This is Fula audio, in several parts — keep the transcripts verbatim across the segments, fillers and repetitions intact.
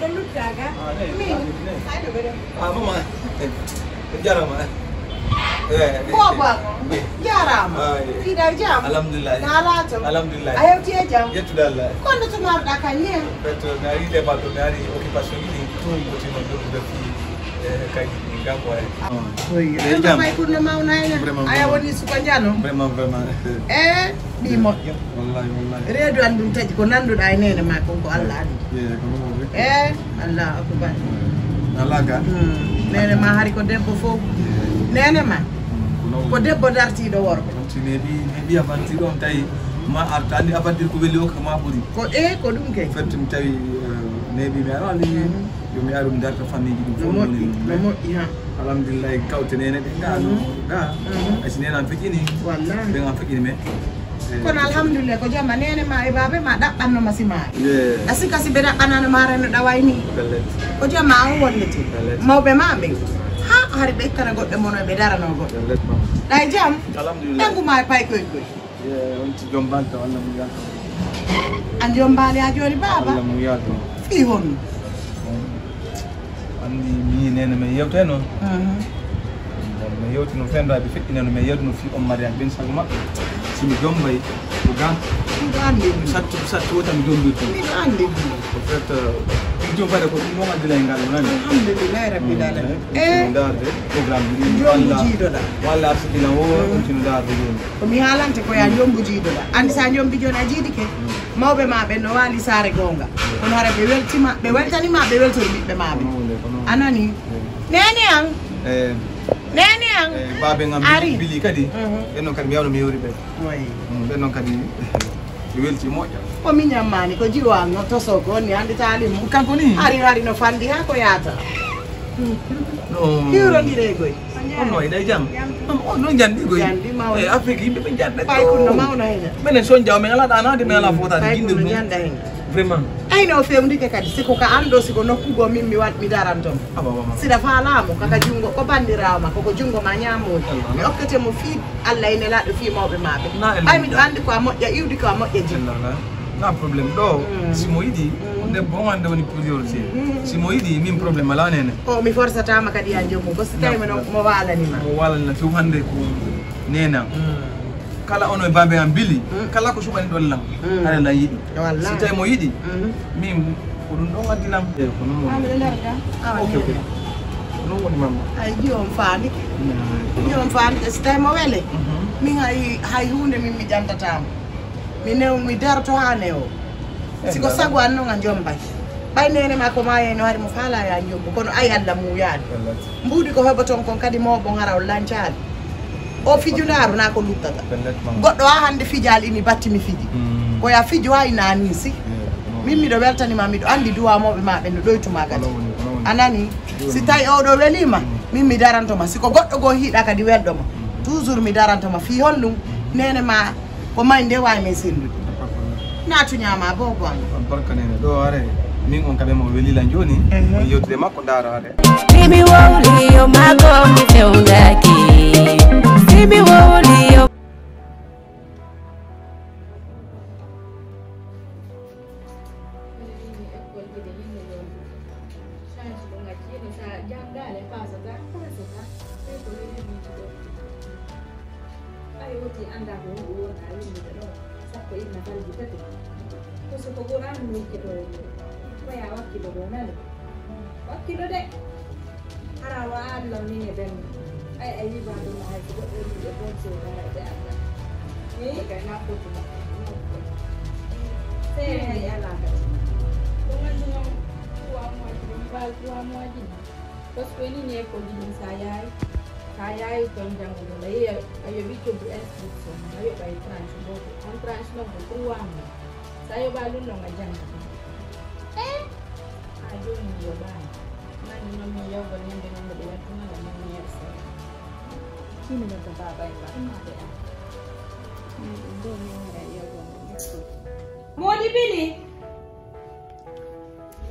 Ko luttaga? Ah, ne, min. Ne. Ay, ɗo ɓe ɗo. Ah, mama. Jarama. Eh, eh, bobo eh. Jarama. Ah, eh. Fiɗa jam. Alhamdulillah. Na laato. Alhamdulillah. A hewti e jam. Yettude Allah. Kono to marɗa kan ni? Feto mi ari le bato mi ari occupation ni. Ko tino do do fi eh kay ganko ay. Oui. Eh, jam. Fay kunno mawna ina. Vraiment, aya vraiment. Woni suko jano. Vraiment, vraiment. Eh. Ɗi moƴƴo. Wallahi, wallahi. Reedu an ɗum taƴi ko nanduɗa e nene ma kon ko Allah andi. Eh, Allahu akbar. Alaga. Nene ma hari ko debbo fof. Nene ma ko debbo dartiɗo worɓe. Nebi nebi avanti ɗon tawi ma arta andi avantir ko weli o ko ma ɓuri. Ko e ko ɗum kay. Fettum tawi nebi mi ara ali. Yo mi arum darta famille ɗum fof woni ɗum. No moƴƴi ha. Alhamdulillah kawte nene ɗe ga no ga. Asi nene an feƴƴini. Wallahi. Ɓe an feƴƴini me. Kono alhamdulillah ko jamma nene ma e babe ma ɗaɓɓanno ma simaare. A sikka si ɓe ɗaɓɓanano ma renno ɗaway ni. Ko jamma an wonnete. Mawɓe ma ɓe ha hari ɓe ittana goɗɗo mono ɓe darano goɗɗo. Ɗay jam. Ɓengu ma e pay koy koy. On ti jom balta walla mo yalta. A jom bali a joni baba. Walla mo yalta. Fi hon. Anndi mi nene mi yewte noon. Mi yewti no fendaɓe feƴƴinano mi yewti no fi on mariage ɓen sago maɓɓe. Si mi jombay ko ga. Miɗo anndi ɗum. Sattu sattu o tan jombirto. Miɗo anndi ɗum. Ko fait mi jom fayda ko ɗum ɗon addila e ngal nani. Alhamdulillahi rabbil alamin. E darde programme ɗi jombo jiidoɗa. Walla arsikila o ɗum tino darde joni. Ko mi haalante ko ya jombo jiidoɗa anndi sa jombi joni a jiidike. Mawɓe ma ɓen no waali saare goonga. Kono hara ɓe weltima ɓe weltanima ɓe weltori ɓiɓɓe ma ɓe. A nani? Nene an. Nene an. Babe ngam ari bili kadi. Ɓen noon kadi mi yawno mi yewri ɓe. Ɓen noon kadi ɓe welti moƴƴa. Ko mi ñammani ko jiwa no toso ko ni anndi talim. Kanko ni. Hari hari no fandi ha ko yaata. No hiwrondire goy. On no ina e jam. On no jandi goy. Jandi mawna. E Afrique yimɓe ɓe janda. Pay kun no mawna hena. Menen son jaw men ala ɗanade men ala fotade jinde ɗum. Janda hena. Vraiment. Ay no fewndike kadi siko ka ando siko nokku go min mi wat mi daranto. Siɗa faalamo kaka jungo ko bandirawo ma koko jungo ma ñamoji. Mi okkete mo fii Allah ene laɗo fii mawɓe maɓe. Ay miɗo andi ko a moƴƴa iwdi ko a moƴƴa jikko. Na problème ɗo si mo yiɗi debbo on ande woni priorité. Si mo yiɗi min problème ala nene. O mi forsatama kadi ya jommu ko si tawi mo mo walanima mo walanina few hande ko nena. Kala ono e babe am bili kala ko suɓani ɗon lam. Hare lan yiɗi si tawi mo yiɗi min ko ɗum ɗon addi lam. E ko non woni ok ok ko non woni mamma. Ay jiyo on faandi jiyo on faandi si tawi mo wele min hay hay hunde min mi jantatama. Mi new mi daroto ha newo. Siko sago an non a jombay ɓay nene ma ko maye no hari mo faala ya jombo kono ay Allah muyaani. Mbuudi ko heɓoton kon kadi mawɓe ngara on lancaali. O fijundaaru na ko luttata goɗɗo a hannde fijaali ini batti mi fiji. Ko ya fijo ay nani si min miɗo weltanima miɗo anndi duwa mawɓe ma ɓe no ɗoytuma kadi. A nani? Si tawi oɗo welima min mi darantoma siko goɗɗo goo hiiɗa kadi welɗoma toujours mi darantoma fii honɗum? Nene ma ko may nde wawi men sendude. Naatu ñaama boo boo am. Barka nene ɗo are min on kaɓe mo welila joni on yewtude makko ndaara are. Simi wowli yo mago mi fewndaki. Simi wowli yo. Ay woti annda ko honɗum wonɗa windude ɗo sappo e ɗiɗi balji tati. Ko soko ɓuraani miccitoo e ɗo koya wakkilo ɗo nani. Wakkilo de. Hara wa Allah min e ɓen. Ay ay wiba ɗum hay so goɗɗo wiɓe bonso haray ɓe Allah. Ni kay na foti makko. Seere hay ala kadi. Ko nganndu noon trois mois ji ɗum mbaal trois mois ji. Parce que ni ne ko jini sa yaay sa yaay ton jangude la yeya a yoɓi coggu instruction a yoɓa e tranche goto on tranche non ko trois mois sa yoɓa ɗum non a jangata e a joni mi yoɓani mani non mi yewgol ñande non mboɗo wattunala min mi yersa kini nodda baba e ba ɗum aɓe an min ɗum ɗo min hara yewgol mo ƴetto modi bili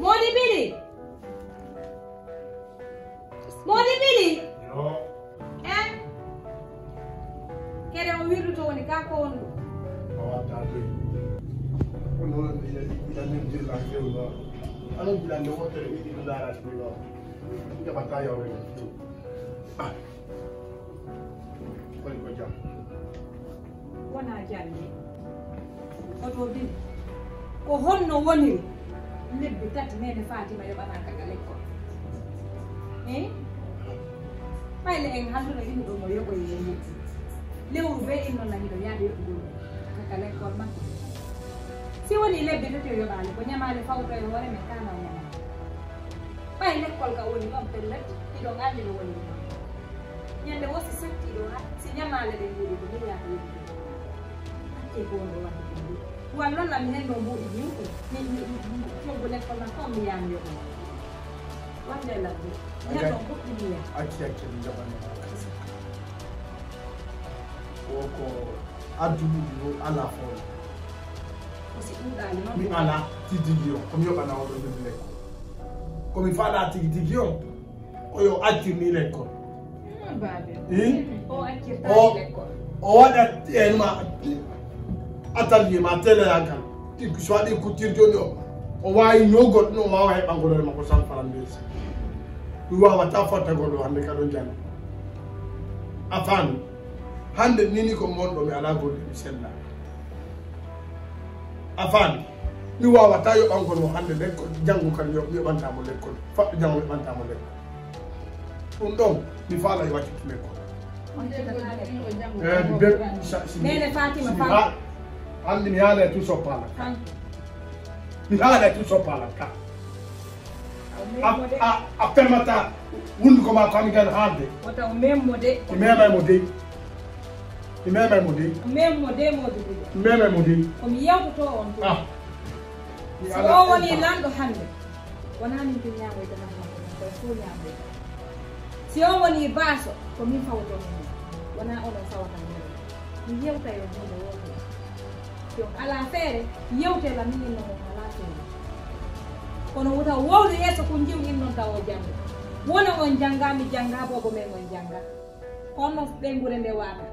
modi bili Moni bili? Yo. Eh? Kede o wirduto woni ka ko wondu. Awa ta doy. Kono ina ina ina ina Anon gilande wootere mi yiɗi ɗo ndaaraade mi ɗo. Jaɓata yawre nde. Ah. Koni ko jam. Wona jannde. Oto bini. Ko honno woniri? Lebbi tati neene Fatima yoɓanaaka ka lekkol. Eh? Ɓay le en halluno ino ɗum o yoɓoyi e mum. Lewru bee inno la miɗo yaade yoɓugol ka, ka lekkol makko. Si woni lebbi tati o yoɓaali, ko ñamaale fawto e hoore men, kaana o ñamaale. Ɓay lekkol ka woni ɗon pellet, hiɗon anndi no woni ɗon. Ñande woo si satti ɗoo ha, si ñamaale ɗen ɗuuɗi ko ni yaata yoɓugol. Acce ko wonɗo waɗde ɗum ɗum. Wallon lam mi henno mbuuɗi ɗin ko mi, mi, mi, mi, coggu lekkol makko on mi yaami yoɓugol. Wallay lam ɗum. Mi henno mbuuɗi mi yaa. Acci, acci, mi jaɓani. Ko, ko addu ɗum ɗum alaa fof. Ko si ɗuuɗaali noon. Mi alaa tigi tigi on. Ko mi yoɓana oɗo ɗum lekkol. Ko mi faalaa tigi tigi on. Ko yo accir ni lekkol. Hmm? O accirta lekkol. O waɗa en ma atelier ma télé agal. Ɗi so waɗi couture jooni o. O waawi ñoogol ɗum, o waawa heɓangol hoore makko san farandeesi. Mi waawata fottagol o hannde ka ɗon janngi. A faami? Hannde nini ko mon ɗo mi alaa golle mi sella. A faami? Mi waawata yoɓangol mo hannde lekkol, janngo kadi mi yoɓ-, mi yoɓanta mo lekkol. Faɗɗo janngo mi yoɓanta mo lekkol. Ɗum ɗon, mi faala yo accittu lekkol. Eh, mi be-, sa-, si mi, Nene Fatima si mi Fall. Ha-, hannde mi haala e tout so paala. Fall. Mi haala e tout so paala ka. A, a, a fermata hunduko ma ko ami gan haalde. Wota o memmo de. Mi memay mo dey. Mi memay mo dey. O memmo de, Modou Bouya. Mi memay mo dey. Ko mi yewtoto on tun. Ah. Mi so o woni lanɗo hannde, wonaa min tun ñaamoyta nafa makko, kono fof ñaamoyta. Si o woni baaso, ko min fawoto heen. Wonaa onon fawata heen. Mi yewtay on huunde wootere. Si on alaa feere, yewte la min inno mon alaa feere. Kono wota wowlu yeeso kun jiw innon taw o jannga. Wona on jannga, mi jannga, boobo men on jannga. Kono ɓeynguure nde waata.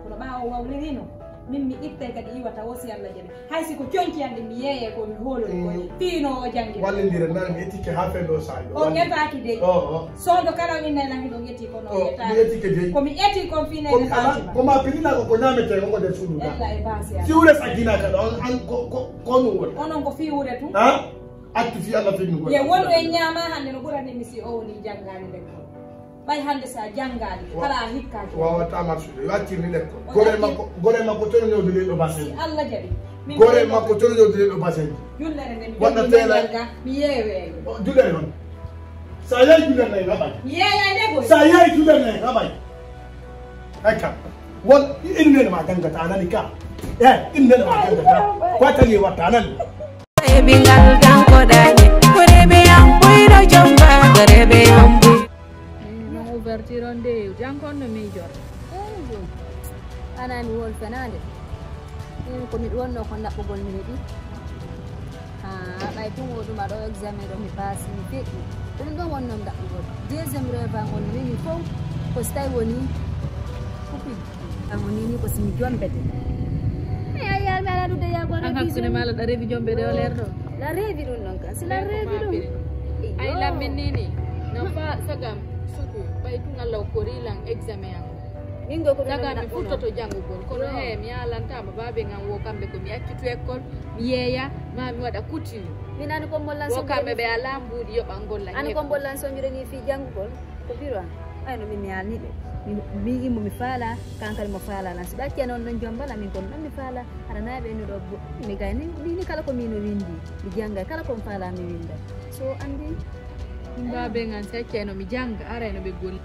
Kono ɓaawo wawlirino, min mi ittay kadi iwata o si Allah jaɓi. Hay si ko conci an ɗi mi yeeye ko mi hoolori ko. Mm. Fiino o janngi. Wallindire nan mi etike ha fendo sa. O ngetaaki dey. Oh, oh. Sondo kala o innay lan hiɗo ngeti kono o ngetaaki. Mi etike dey. Ko mi eti kon fii Nene Fatima. Ko ma pilina ko ko ñamete ko ko de suudu. Ella e baasi an. Si wure sa gina kala on an ko, ko, ko no woni. Onon ko fii wure tun. Ha? Accu fii Allah fii no woni. Ye wonu e ñaama hannde no ɓurani mi si o woni janngaani lekkol. Ɓay hannde si a janngaali, hara a hikkaaki. Waawata marsude, yo accir ni lekkol. Gore makko, gore makko tono ñawde leyɗo basenji. Si Allah jaɓi. Gore makko tono ñawde leyɗo basenji. Jullere nde mi waɗa jogii teela. Mi yeewe. O, jullere noon. Sa yeeyi jullere nayi ngaɓay. Mi yeeya nde boy. Sa yeeyi jullere nayi ngaɓay. Ay kam. Won, inde ma janngata, a nani ka. Eh, inde ma janngata. Ko a tagi watta, a nani. Reɓingal kanko dañi, ko reɓe am ɓuyɗo jomba, ko reɓe am ɓuy. Min non ouverture on de, jankon no miijor. Eey, jom. Ana mi won fenaande. Min ko miɗo wonno ko naɓɓugol mi heɓi. Haa, ɓay tun o ɗuma ɗo examen ɗo mi paasi, mi feƴƴi. Ɗum ɗon wonno mi ɗaɓɓugol. Deuxième rêve am on wini fof, ko si tawi woni coupure. Kanko ni, ni ko si mi jombete. Mi a yiyal mi ala ɗuɗe yagol. An hakkunde ma la ɗa reevi jombede o leer ɗo. La reevi ɗum ɗon kan. Si la reevi ɗum. Ay lammin ni ni. No fa sagam suku ɓay tun Allah o kori lan examen an. Min go ko ɗum sagam mi futtoto jangugol. Kono he mi alantama babe ngam wo kamɓe ko mi accutu école, mi yeeya, ma mi waɗa couture. Min ani ko mollan so kamɓe ɓe ala mbuuɗi yoɓangol lan. Ani ko mollan so mi reni fi jangugol. Ko biro am. Ay no min mi haalni ɓe. Mi, mi immo mi faala, kankal mo faala lan. Si ɓe acci noon ɗon jombala, min kono ɗon mi faala. Hara nayi ɓe no ɗo bo-, mi gayni, mi ni kala ko min o windi, mi jannga, kala ko mi faala mi winda. So andi. Min baabe ngan si acci no mi jannga, ara no ɓe golle.